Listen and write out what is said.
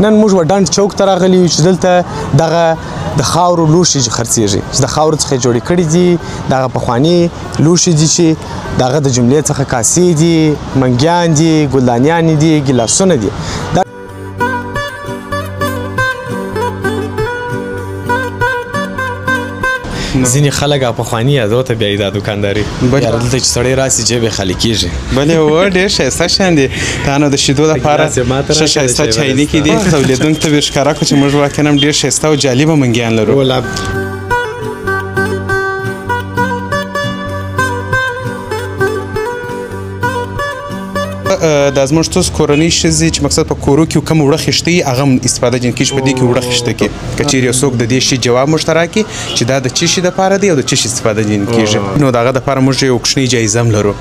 نن موږ وډنډ چوک ته راغلي یو چې دلته دغه د خاورو لوښي خرڅېږي چې د خاورو څخه یې جوړې کړي دي. دغه پخواني لوښي دي چې دغه د جملې څخه کاسې دي، منګیان دي، ګلدانیانې دي، ګیلاسونه دي. دا ځینې خلک هغه پخواني یادو ته بیایي دا دوکانداري. یاره دلته چې سړی راسي جیب یې خالي کېږي. بلې و ډېر ښایسته شیان دي. دا نو د شیدو دپاره ښه ښایسته چاینکې دي. تولیدونکو ته به ښکاره کړو چې موږ واقعا هم ډېر ښایسته او جالبه منګیان لرو. دا زموږ تاسو کورنۍ ښځې چې مقصد په کورو کې کوم وړه خښتې هغه هم استفاده جن کېږي په دې کې وړه خښته کې. که چیرې یو څوک د دې شي جواب موږ ته راکړي چې دا د څه شي دپاره دی او د څه شي استفاده جن کېږي، نو د هغه دپاره موږ یو کوچنۍ جایزه هم لرو.